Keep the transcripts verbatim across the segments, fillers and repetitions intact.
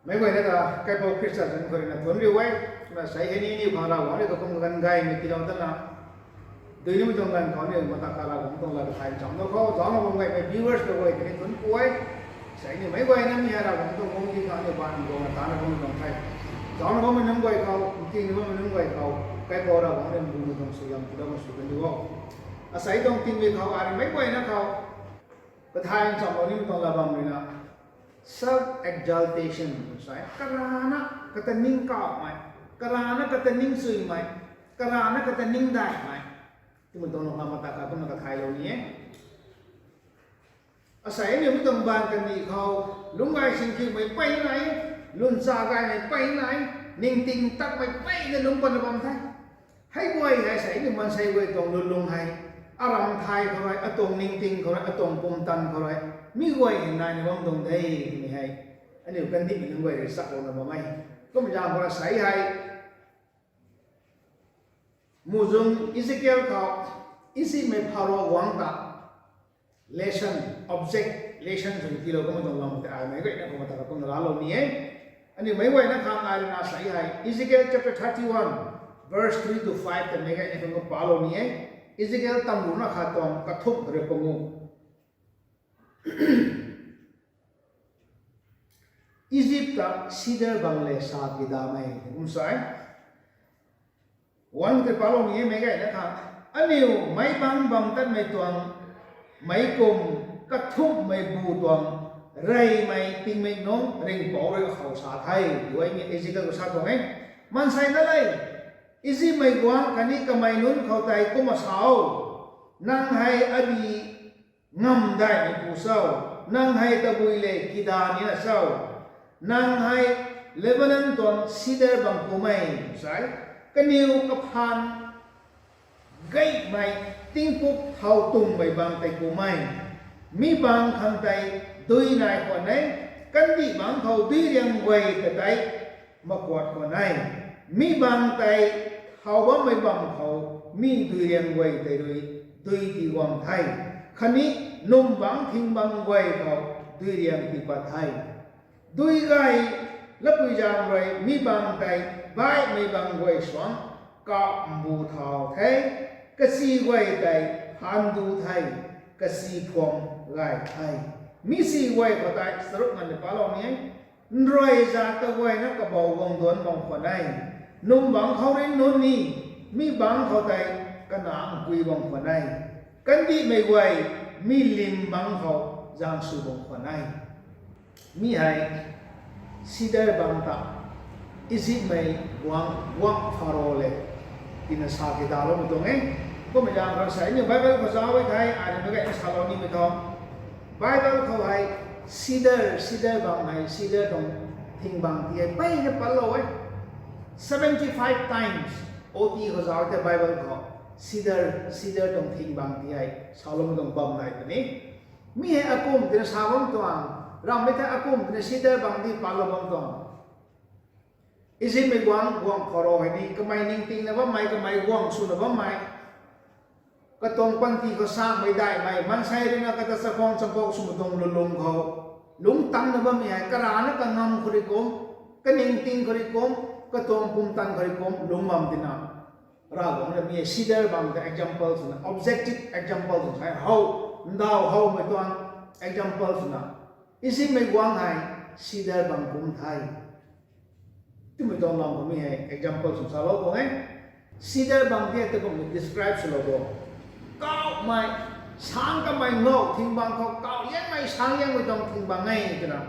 Meic guayna ta kaipouc Khrista zanc khou rui na thuanc riu e. Na sei hei ni aniu khang Ravguangc rui kakum ganv gaymei tiilou datna, dui nimei tuang ganv khou aniu mata kha Ravguangc tuang lat kathay ncham lou khou zaucna bam gaymei viewers kaguay kani thuanc ku e. Sei aniu meic guayna mi hei Ravguangc tuang guangcdic khang aniu baanv guangna tana bam tuang the. Zaucna bammei nunc guay khou, ntingna bammei nunc guay khou kaipouc Ravguangc rui mbumei tuang suaihiam tiiloumei sw kan diu o. Asei tuang tingmik khou ai meic guayna khou kathay ncham lou nimei tuang lat bam rui na, self exaltation sa e, karana kata ningkauhmei, karana kata ningchuimei, karana kata ningdaihmei twmei tuang lungna mata kha kumna kathaylou ni e. Asei aniu mi tuang baanv kandih khou lungc gay singkhiumei pey nai, lwncha gaymei pey nai, ningting takmei peyna lungc patna bam the. Hei guay hei sei aniu maansei guay tuang lwnlung hei, aram thay khou rui, atuang ningting khou rui, atuang pumtan khou rui mi guay hei naina bam tuang de twmei hei aniu kandihmei nunc guay rui chaklouna bam e. Kum zaeng khou rui sei hei muhzwng Ezekiel khou Izipmei Pharaoh guangc ta lesson, object lesson swna tiilou kummei tuang lam tei ai meic guayna khou mata kha kumna laalou ni e. Aniu meic guayna khang ai rui na sei hei Ezekiel chapter thirty-one, verse three to five ta meic guayna khang kapalou ni e. Ezekiel tamruna khat tuang kathumh rui pangu. Izip ta sidar bang le sa kidamei kum sa e. One tei palou ni e meic guayna khang, aniu meic bangc bam tatmei tuang meic kum kathumhmei bu tuang reymei tingmik nunc ringhpouc rui akhou sa the, duaimei Ezekiel khou sa tuang e. Maansei na le, Izipmei guangc khatni kamei nunc khou tei kumna sa o, nang hei adi ngamdaihmeipu cho, nang hei tabui le kida nina cho, nang hei Lebanon tuang sidar bang kumei sa e, kaniw kaphaan geimei tingpuk thau tungmei bang tei kumei, mi bang khang tei dui nai khwan e, kandih bangc khou dui riang guay ta tei makuat khwan e, mi bang tei thau bammei bam khou mi dui riang guay tei rui dui tii guang the, khatni num bangc thing bang guay khou dui riang tii pat the. Dui gay lapui zaeng rui mi bang tei baihmei bang guay suang kap mbu thau the, kasi guay tei phaan du the, kasi phuam gay the. Mi si guay khou tei charuk nganv tei palou ni e, nrui zat kaguayna kabou guang duanc bang khwan e, num bangc khou rin nunc ni, mi bangc khou tei kanac nkui bang khwan e, kandihmei guay mi lim bangc khou zaeng sw bang khwan e. Mi hei sidar bang ta Izipmei guangc, guangc Pharaoh le tina sa kidaloumei tuang e. Kummei zaeng khou sa aniu Bible khou zauc e thei, ai ni mei gay salou nimei thu, Bible khou hei cedar, cedar bam hei, cedar tuang thing bang ti hei mpeyna patlou e. Seventy five times, O T khou zauc e thei Bible khou cedar, cedar tuang thing bang ti hei saloumei tuang bam nai puni. Mi hei akum tina sa bam tuang, ramhmei thei akum tina cedar bang ti patlou bam tuang. Izipmei guangc, guangc Pharaoh hei ni kamei ningtingna bammei, kamei guangc swna bammei, katuang panty khou samei daihmei, maansei ruina kata chakhwang champou swmei tuang lulung khou lungc tangna bammei hei karana kangam khou rui kum, kaningting khou rui kum, katuang pumtan khou rui kum lungc bam tina, Ravguangc rui mi hei cedar bam ta example swna, objective example swna sa e. How, ndau howmei tuang example swna, Izipmei guangc hei cedar bam kum the twmei tuang lam khou mi hei example swna salou tuang e. Cedar bam ti hei ta kumna describe swlou tuang, kauhmei, sang kamei ngau thing bang khou kau liangmei, sang liangmei tuang thing bang e twna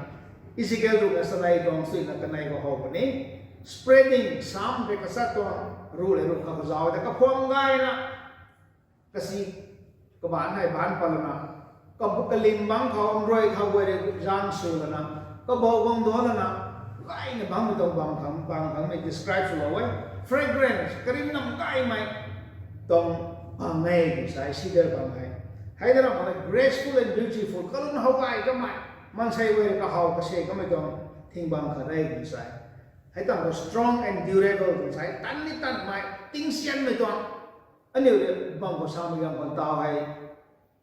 Ezekiel ruhna chanei tuang suina kanei khou how puni. Spreading, sam rui kachat tuang, ruh le ruh kha kazauc ta kaphuam gayna, kasi kabaanc hei baanc pat lana, kabu kalim bangc khou nrui khou guay rui zang sw lana, kabou guang duan lana, gayna bangcmei tuang bam khang, bam khangmei describe swlou e. Fragrance, karim nam gaymei tuang bang e tw sa e, cedar bang hei. Hei na ramh khou graceful and beautiful, kalum how gay kamei, maansei guay rui kahow kase kamei tuang thing bang khat e tw sa e. Hei tangv khou strong and durable tw sa e, tan ni tanmei, tingsianmei tuang. Aniu rui bam khou samei ganv khou taw hei,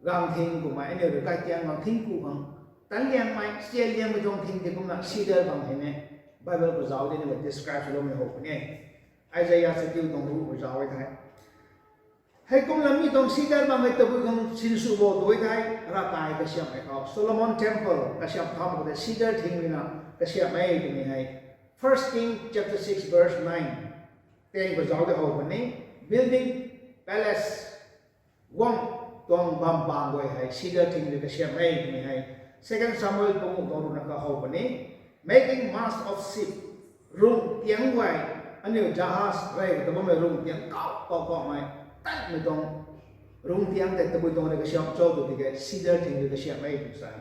gang thing kummei, aniu rui kai tiang gang thing ku khang, tan liangmei, sian liangmei tuang thing tei kumna cedar bang hei ne, Bible khou zauc di ni describe swloumei how puni e. Isaiah chakiu tuang ruh khou zauc e thei, heikumna mi tuang cedar bang hei tabui khang sinsw bo tu e thei, ravkai kasiamhmei khou, Solomon Temple kasiamh tham khou tei cedar thing ruina kasiamh e twmei hei First King chapter six verse nine, ten khou zauc di how puni, building palace, guang tuang bam pang guay hei cedar thing rui kasiamh e twmei hei Second Samuel panguh tuang ruhna khou how puni, making mast of ship, rung tiang guay, aniu jahaz rey ta bammei rung tiang kau kau kaumei, tanmei tuang rung tiang tei tabui tuang rui kasiamh cho tw tiki cedar thing rui kasiamh e tw sa e.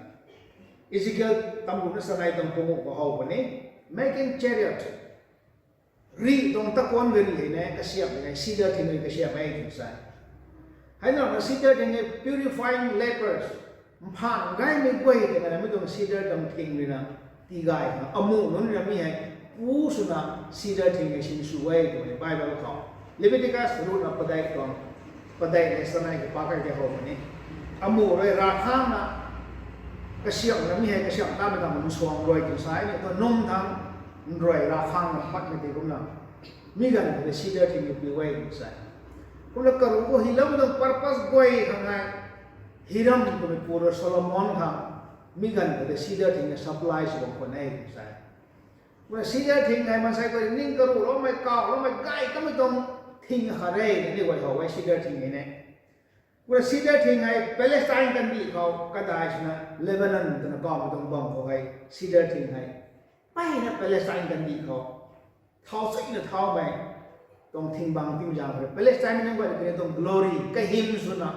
Ezekiel tamruhna chanei tuang panguh khou how puni, making chariot, rih tuang takuan gari hei ne kasiamhmei hei cedar thing rui kasiamh e tw sa e. Hei na cedar thing hei purifying lepers, mphan gaymei guay tei na mi tuang cedar tuang thing ruina tigay khang amuh nunc ruina mi hei pu swna cedar thing hei sinsw e tw e Bible khou. Leviticus ruhna padeih tuang, padeih le chanei khou pakai tei how puni, amuh rui ravkhangna kasiamhna mi hei kasiamh tamei tang nsuang rui tw sa e, ni tuang num thang nrui ravkhangna patmei tei kumna mi ganv khou tei cedar thing rui piu e tw sa e. Kumna karuh khou hyloumei tuang purpose guay khang hei Hiram twmei pu rui Solomon khang mi ganv khou tei cedar thing hei supply sw bam khwan e tw sa e. Kumna cedar thing hei maansei guay ning karuhloumei, kauhloumei, gay kamei tuang thing khat e, ni guay how e cedar thing hei ne. Kumna cedar thing hei Palestine kandih khou kadai swna Lebanon twna kawmei tuang bam khou hei cedar thing hei mpeyna Palestine kandih khou thau suina thaumei tuang thing bang timei zaeng khou rui Palestine mei nunc guay ni kaniw tuang glory kahym swna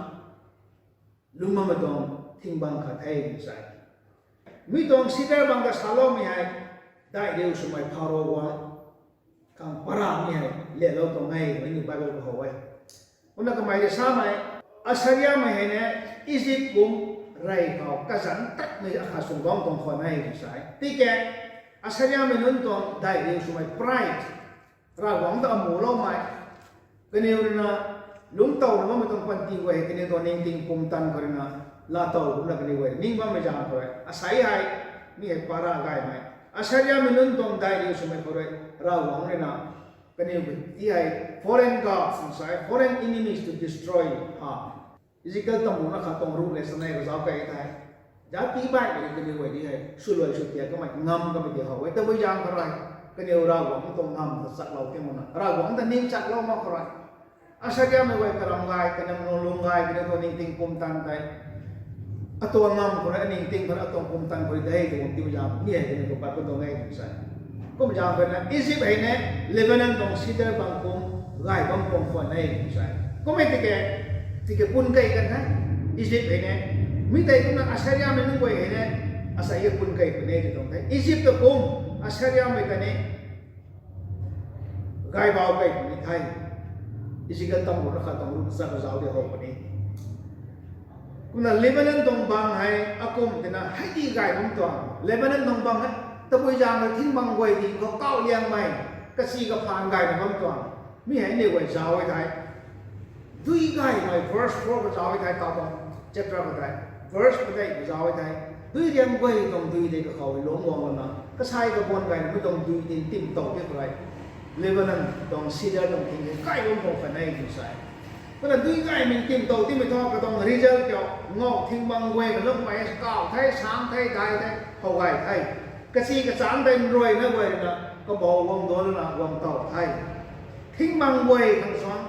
lungc bammei tuang thing bang khat the tw sa e. Mi tuang cedar bang ta saloumei hei daihriu swmei Pharaoh guangc khang para mi hei lelou tuang e twmei ni Bible khou how e. Kumna kamei rui samei, Assyriamei hei ne Egypt kum rey khou kazanc tatmei akhat swn guang tuang khwan e tw sa e. Tiki Assyriamei nunc tuang daihriu swmei pride, Ravguangc ta amuhloumei, kaniw ruina lungctowna bammei tuang panty guay hei kaniw tuang ningting pumtan khou ruina laatow kumna kaniw guay ning bammei zaeng khou rui asei hei mi hei para gaymei, Assyriamei nunc tuang daihriu swmei khou rui Ravguangc ruina kaniw ti hei foreign gods, sa e, foreign enemies to destroy harm. Ezekiel tamruhna khat tuang ruh le chanei khou zauc key thei, jati baihmei kaniw guay ni hei swluai sw tiak kamei ngam kamei di how e. Tabui zaeng khou rui kaniw Ravguangc tuang ngam ta chaklou ti makna, Ravguangc ta ning chaklou mak khou rui Assyriamei guay karam gay, kanam lung lung gay, kaniw tuang ningting pumtan tei atuang ngam khou rui, aningting khou rui, atuang pumtan khou rui de tw bam ti zaeng mi hei kaniw khou pat pun tuang e tw sa e. Kum zaeng khou na Egypt hei ne Lebanon tuang cedar bang kum gay bam tuang khwan e tw sa e. Kummei tiki, tiki pun kei kan the, Egypt hei ne. Mi tei kumna Assyriamei nunc guay hei ne, asei e pun kei puni ti tuang the. Egypt ta kum, Assyriamei ta ni, gaybau kei puni the. Ezekiel tam ruhna khat tuang ruhna chat kazauc di how puni. Kumna Lebanon tuang bang hei akum tina hei di gay bam tuang. Lebanon tuang bang hei, tabui zaeng rui thing bang guay ding khou kauh liangmei, kasi kaphaan gayna bam tuang. Mi hei ni guay zauc e the. Dui gaymei verse four khou zauc e the, tau tuang chapter khou tei. Verse padeih khou zauc e the. Dui riam guay tuang dui tei kakhou lungc guang lana, kasai kabuan gaymei tuang dui tin tim tow ti khou rui, Lebanon tuang cedar tuang thing hei kai bam khou kan e tw sa e. Kumna dui gaymei tim tow timei thu katuang result kiu, ngau thing bang guay kalungmei kauh the, sang the, dai the, how gay the. Kasi kachang tei nruayna guay rui na, kabau guang duan lana guang tow the. Thing bang guay khang suang,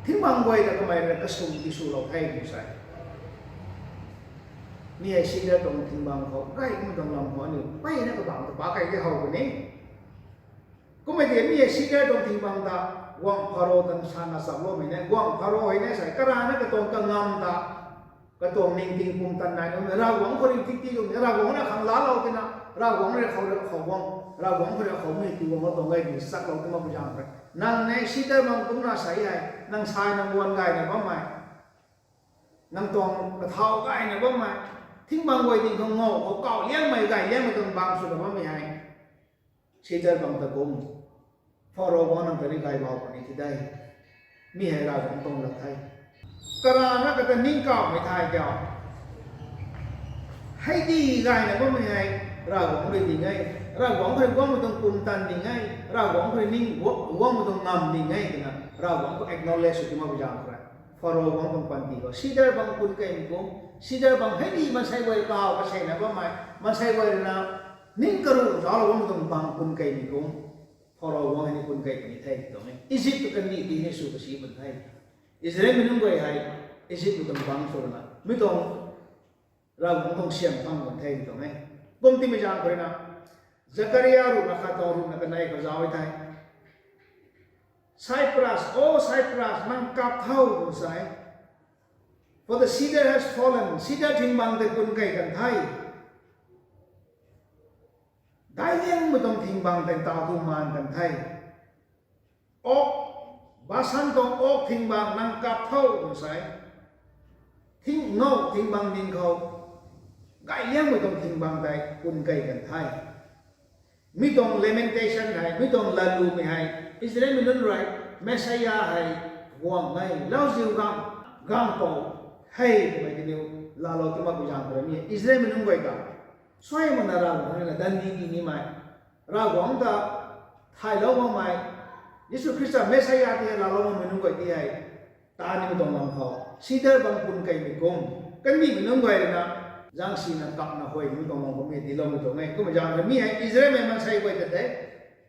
thing bang guay ta kamei rui na kasum tiswlou the tw sa e. Mi hei cedar tuang thing bang khou, gay kumei tuang lam khou aniu mpeyna kabangc ta pa kei tei how puni. Kummei tiki mi hei cedar tuang thing bang ta, guangc Pharaoh tan sana chaploumei ne, guangc Pharaoh hei ne sei, karana katuang kangam ta, katuang ningting pumtan nai nunc, Ravguangc khou rui tiki tuang, Ravguangc na khang laalou tina, Ravguangc rui khou rui khou guang, Ravguangc khou rui khou mi tu guang lou tuang e tw chaklou ti makpui zaeng rui. Nang ne cedar bang kumna sei hei, nang sai nang guan gayna bammei, nang tuang kathau gayna bammei, thing bang guay ding khou ngau khou kauh liangmei gay liangmei tuang bang swna bammei hei, cedar bang ta kum, Pharaoh guang nang ta ni gaybau puni ti de. Mi hei Ravguangc tuang lat the. Karana kata ningkauhmei thei kiu, hei di gayna bammei hei, Ravguangc rui ding e, Ravguangc khou rui guangmei tuang pumtan ding e, Ravguangc khou rui ning guang, guangmei tuang ngam ding e twna Ravguangc khou acknowledge sw ti makpui zaeng khou rui, Pharaoh guang tuang panty khou cedar bang pun keimei kum, cedar bang hei di maansei guay kaw kasena bammei, maansei guay rui na ning karuh zauclou bammei tuang bang pun keimei kum, Pharaoh guang hei ni pun kei puni the tuang e. Egypt tu kandih ti ni sw kasi pun the. Israelmei nunc guay hei Egypt tu tuang bang sw lana, mi tuang Ravguangc tuang siam phang pun the tuang e. Kum timei zaeng khou rui na, Zakaria ruhna khat tuang ruhna kanei khou zauc e the. Cyprus, O Cyprus, nang kap tho tw sa e. For the cedar has fallen, cedar thing bang tei pun kei kan the. Daic liangmei tuang thing bang tei taw tu maan kan the. Oak, Bashan tuang oak thing bang nang kap tho tw sa e. Thing ngau thing bang ding khou, gay liangmei tuang thing bang tei pun kei kan the. Mi tuang lamentation hei, mi tuang lalumei hei, Israelmei nunc rui Messiah hei guang e, lauziu gang, gangpou hei twmei kaniw laalou ti makpui zaeng khou rui ni Israelmei nunc guay ta suai makna Ravguangc rui na dandi ti nimei, Ravguangc ta thaylou makmei, Jisu Khrista Messiah ti hei laalou makmei nunc guay ti hei, ta nimei tuang lam khou cedar bang pun keimei kum, kandihmei nunc guay rui na zaeng sina kapna huay nimei tuang lam khou mi tiiloumei tuang e. Kumna zaeng rui mi hei Israelmei maansei guay ta tei,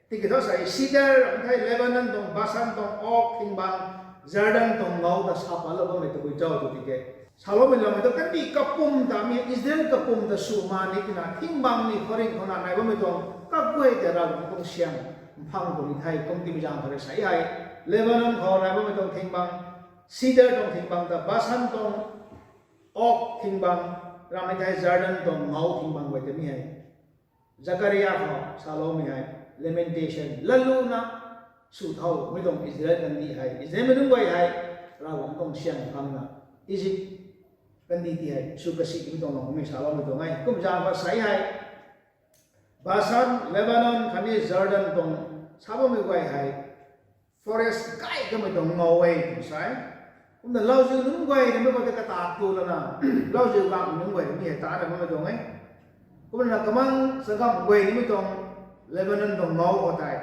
tiki thu sei cedar, ram thei Lebanon tuang, Bashan tuang oak thing bang, Jordan tuang ngau ta sa patlou bammei tabui cho tw tiki, saloumei lam hei tu kandih kapwm ta mi Israel kapwm ta sw maan ni tina thing bang ni khouringh khou na nai bammei tuang kaguay tei Ravguangc tuang siam mphang puni the. Kum timei zaeng khou rui sei hei, Lebanon khou nai bammei tuang thing bang, cedar tuang thing bang ta Bashan tuang oak thing bang, ramei thei Jordan tuang ngau thing bang guay ta mi hei Zakaria khou saloumei hei, lamentation, laluna sw tho, mi tuang Israel kandih hei, Israelmei nunc guay hei, Ravguangc tuang siam phangna, Egypt kandih ti hei sw kasi mi tuang lam khou mi saloumei tuang e. Kum zaeng khou sei hei, Bashan, Lebanon khatni Jordan tuang sa bammei guay hei, forest gay kamei tuang ngau e tw sa e. Kumna lauziu nunc guay na mei khou tei kata tu lana, lauziu gangmei nunc guay mi hei tana bammei tuang e. Kumna kamang changam guay nimei tuang Lebanon tuang ngau khou tei,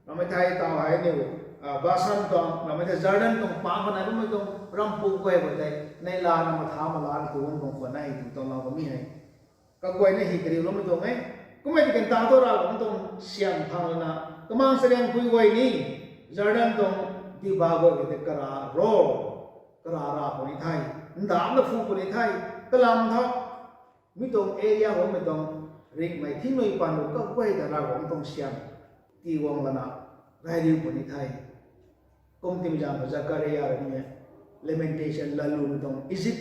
ramei thei taw hei niw, Bashan tuang, ramei thei Jordan tuang pang khou nai bammei tuang rampu guay khou tei, neihla na matha mala na tu bam tuang khwan e tw tuang lam khou mi hei kaguayna hi kariuloumei tuang e. Kummei tiki ntaw thu Ravguangc tuang siam phang lana, kamang chariangpui guay ni, Jordan tuang diba guay khou tei kara ro, kara ra puni the, ndamna phu puni the, kalam tho, mi tuang area khou mei tuang ringhmei thingmei paan rui kaguay ta Ravguangc tuang siam tii guang lana, gay riu puni the. Kum timei zaeng khou Zakaria rui ni Lamentation lalumei tuang Egypt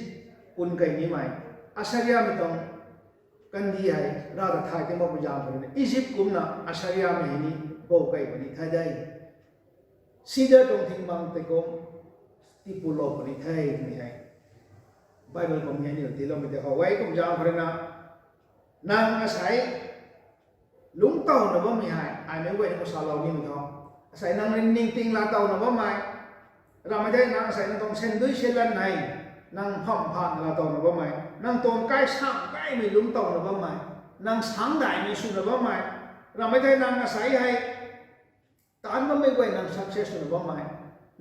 pun kei nimei, Assyriamei tuang kandih hei Rav ta thay ti makpui zaeng khou rui na Egypt kumcna Assyriamei hei ni bou kei puni the de. Cedar tuang thing bang tei kum tipulou puni the twmei hei Bible kum hei aniu tiiloumei tei khou e. Kum zaeng khou rui na nang asei lungc towna bammei hei ai meic guayna khou salou nimei thu, asei nang rui ningting laa towna bammei, ramei thei nang asei nang tuang sandui selan hei nang pham phana laa towna bammei, nang tuang kai sang kaimei lungc towna bammei, nang sang daihmei swna bammei, ramei thei nang asei hei taanc bammei guay nang success swna bammei,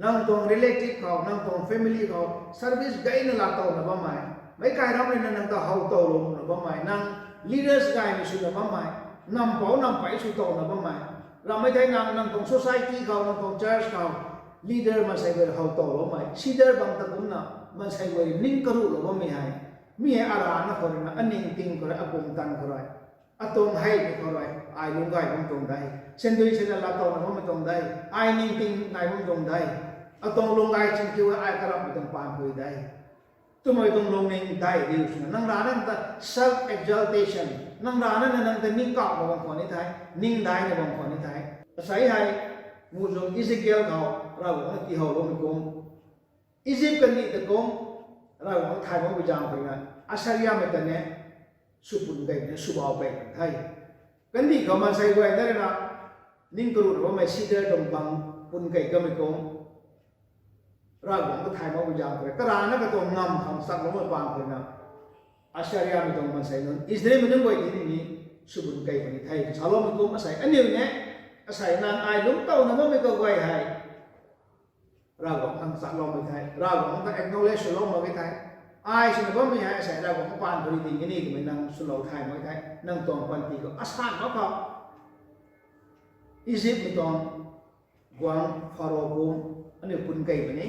nang tuang relative khou, nang tuang family khou service gayna laa towna bammei, meic kai ram rui na nang ta how towlouna bammei, nang leaders gaymei swna bammei, nampouc nampey sw towna bammei, ramei thei nang, nang tuang society khou, nang tuang church khou leader maansei guay how towloumei, cedar bang ta kumcna maansei guay ning karuhlou bammei hei, mi hei arana khou rui na aningting khou rui, apumtan khou rui, atuang heimei khou rui ai lungc gay bam tuang de, sandui selan laa towna bammei tuang de, ai ningting nai bam tuang de, atuang lung gay chingkiu hei ai karamhmei tuang paan pui de twmei tuang lungning dai riu swna nang rana ta self exaltation, nang rana na nang ta ningkauhna bam khwan ni the, ningdaihna bam khwan ni the. Asei hei muhzwng Ezekiel khou Ravguangc na tihowloumei kum, Egypt kandih ta kum Ravguangc thay makpui zaeng khou rui na Assyriamei ta ni swpun kei puni, swbau kei puni the. Kandih khou maansei guayna rui na ning karuhna bammei cedar tuang bang pun kei kamei kum, Ravguangc ta thay makpui zaeng khou rui karana katuang ngamv khang chakloumei paan khou rui na Assyriamei tuang maansei nunc Israelmei nunc guay ti ni ni swpun kei puni the. Saloumei kum asei aniu ni, asei nang ai lungc towna bammei kaguay hei Ravguangc khang chakloumei the, Ravguangc ta acknowledge swlou mak ge the. Ai swna bammei hei asei Ravguangc paan khou rui ding ni twmei nang swlou thay mak ge the. Nang tuang panty khou asan mak khou Egyptmei tuang guangc Pharaoh kum aniu pun kei puni,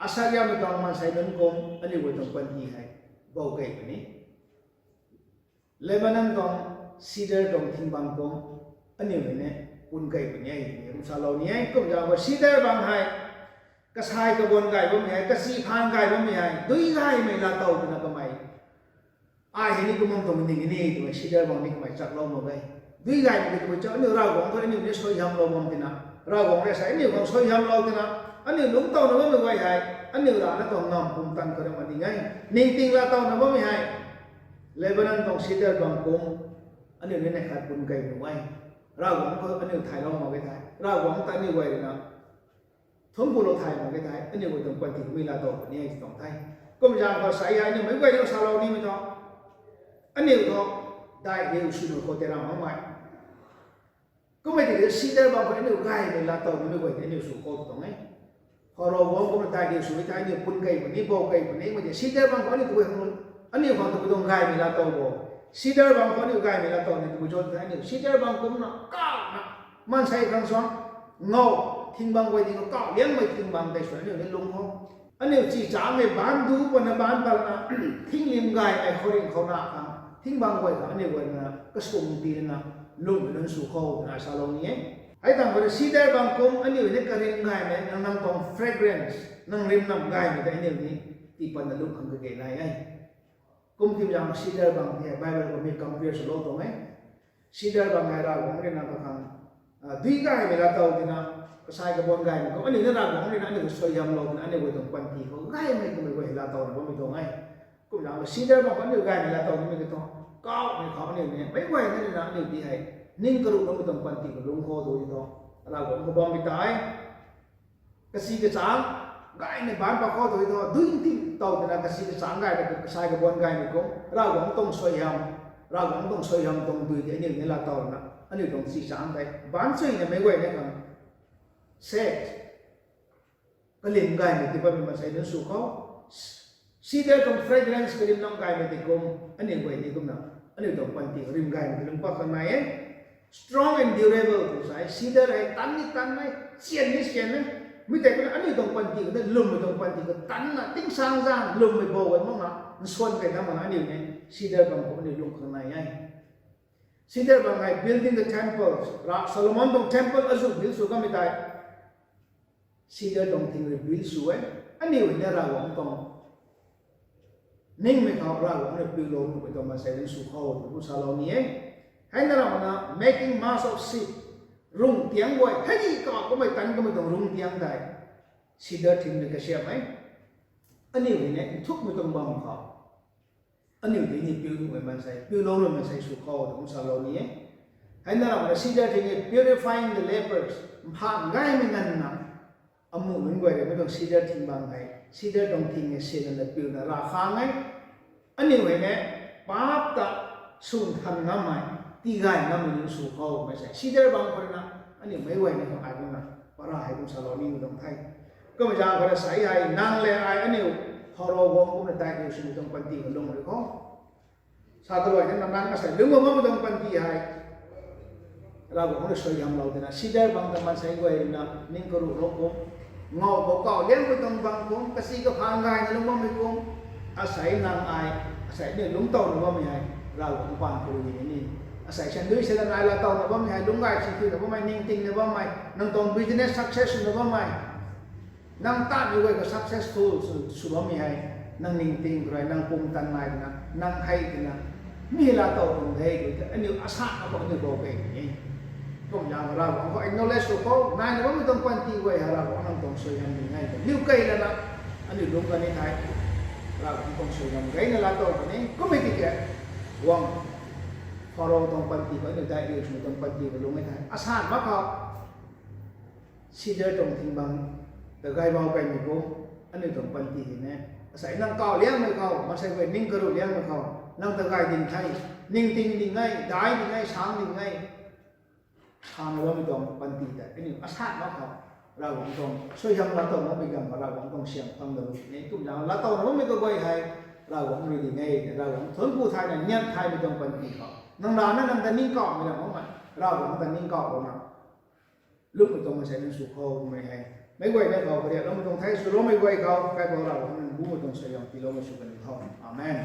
Assyriamei tuang maansei nunc kum aniu guay tuang panty hei bou kei puni. Lebanon tuang cedar tuang thing bang kum aniu hei ni pun kei puni e, kum salou ni e. Kum zaeng khou cedar bang hei kasai kabuan gay bammei hei, kachi phaan gay bammei hei, dui gaymei laa tow twna kamei ai hei ni kum bam tuang ning ni twmei cedar bang ni kamei chaklou mak e. Dui gaymei tei tabui cho, aniu Ravguangc khou aniu ni suaihiamlou bam tina, Ravguangc rui sa aniu khang suaihiamlou tina, aniu lungc towna bammei guay hei aniu rana tuang ngamv pumtan khou rui mak ding e. Ningting laa towna bammei hei Lebanon tuang cedar bang kum aniu ni neih khat pun kei nuh e. Ravguangc khou aniu thaylou mak ge the, Ravguangc ta aniu guay rui na thungc pulou thay mak ge the, aniu guay tuang panty khou mi laa tow puni e tuang the. Kum zaeng khou sa hei aniu meic guay ni salou nimei thu, aniu thu daih riu swna khou tei ram makmei kummei tiki cedar bang khou aniu gaymei laa tow nimei guay tei aniu sw khou tuang e. Pharaoh guangc kumna daih riu sw e the, aniu pun kei puni, bou kei puni, mei tei cedar bang khou aniu tabui khang, aniu khang tabui tuang gaymei laa tow bo. Cedar bang khou aniu gaymei laa tow ni tabui cho the, aniu cedar bang kumna kauhna maansei khang suang ngou, thing bang guay ding khou kauh liangmei thing bang tei sw aniu ni lung khou aniu chichangmei baanc du pana baanc palna thinglim gaymei khouringh khou na khang thing bang guay khang aniu guayna kasum tii lana lungmei nunc sw khou twna salou ni e. Hei tangv khou rui cedar bang kum aniu ni karim gaymei nang, nang tuang fragrance, nang rimnam gaymei tei aniu ni tii patna lung khang kage nai e. Kum timei zaeng cedar bang ti hei Bible khou mi compare swlou tuang e. Cedar bang hei Ravguangc rui na kakhang dui gaymei laa tow tina, kasai kabuan gaymei kum aniu ni Ravguangc rui na aniu suaihiamlou tina aniu guay tuang panty khou gaymei kummei guay hei laa towna bammei tuang e. Kum zaeng cedar bang khou aniu gaymei laa tow nimei ka thu, kauhmei khou aniu ni meic guayna rui na aniu ti hei ning karuh bammei tuang panty khou lung khou tu ti thu, Ravguangc khou bammei tei kachi kachang gaymei baanc pa khou tu ti thu, dui nting tow tina kachi kachang gaymei kasai kabuan gaymei kum Ravguangc tuang suaihiam, Ravguangc tuang suaihiam tuang dui tei aniu ni laa towna aniu tuang chichang tei baanc chuina meic guayna khang set kalim gaymei tei bammei maansei nunc sw khou, cedar tuang fragrance karimnam gaymei tei kum aniu guay ni kumna aniu tuang panty rim gaymei tei lung pat khang nai e. Strong and durable tw sa e, cedar hei tan ni tan e, sian ni sian e. Mi tei kumna aniu tuang panty khou ta lwmmei tuang panty khou tanna tingsaengzaeng lwmmei bou guay makna nsuan kei ta makna aniu ni cedar bang khou aniu lung khang nai e. Cedar bang hei building the temple, Rav Solomon tuang temple azuh build sw kamei tei cedar tuang thing rui build sw e. Aniu hei na Ravguangc tuang ningmei khou Ravguangc rui piulou nuhmei tuang maansei nunc sw khou twna kum salou ni e. Hei na ramna making mast of ship, rung tiang guay, hei di kau kamei tan kamei tuang rung tiang tei cedar thing rui kasiam e. Aniu hei na nthukmei tuang bam khou aniu di ni piu nuhmei maansei, piulou nuhmei maansei sw khou twna kum salou ni e. Hei na ramna cedar thing e purifying the lepers, mphan gaymei nganvna amuh nunc guay rui mei tuang cedar thing bang hei, cedar tuang thing e sinna piuna rav khang e. Aniu hei na paap ta swn than ngammei, tigay ngammei nunc sw khou mei sei cedar bang khou rui na aniu meic guay na khang ai kumna para hei kum salou nimei tuang the. Kumna zaeng khou rui sei hei nang le ai aniu Pharaoh guang kumna daic riu swmei tuang panty kalung rui khou sa kaluai na nang asei lungc bam bammei tuang panty hei Ravguangc rui suaihiamlou tina cedar bang ta maansei guay rui na ning karuh lou kum, ngau khou kau liangmei tuang bang kum, kasi kaphaan gayna lungc bammei kum, asei nang ai, asei aniu lungc towna bammei hei Ravguangc paan khou rui ni, asei sandui sela nai laa towna bammei hei, lungc gay si thuina bammei, ningtingna bammei, nang tuang business success swna bammei, nang tatmei guay khou successful sw, sw bammei hei, nang ningting khou rui nang pumtan nai twna, nang hei twna, mi laa tow tuang de tw tei aniu asatna khou aniu bou key ni e. Kumna Ravguangc khou acknowledge sw khou naina bammei tuang panty guay hei Ravguangc nang tuang suaihiam ni e twna niw key lana aniu lungc kan ni thei, Ravguangc tuang suaihiam gayna laa tow kan ni kummei tiki guang Pharaoh tuang panty khou aniu daic riu swmei tuang panty khou lungc e thei, asan mak khou cedar tuang thing bang ta gay bau kaymei kum, aniu tuang panty hei na asei nang kau liangmei khou, maansei guay ning karuh liangmei khou nang ta gay ding the, ningting ding e, daic ding e, sang ding e, sana bammei tuang panty tei aniu asan mak khou Ravguangc tuang suaihiam laa tow makmei ganv khou Ravguangc tuang siam khang da ni kumna laa towna bammei kaguay hei Ravguangc rui ding e, Ravguangc thuanc ku thayna nian thaymei tuang panty khou nang rana nang ta ning kaumei ram makmei, Ravguangc ta ning kauh lana lungcmei tuang maansei nunc sw khou twmei hei meic guayna khou kariakloumei tuang the. Swloumei guay khou Kaipouc Ravguangc nang bumei tuang suaihiam tiiloumei sw kan ni tho. Amen.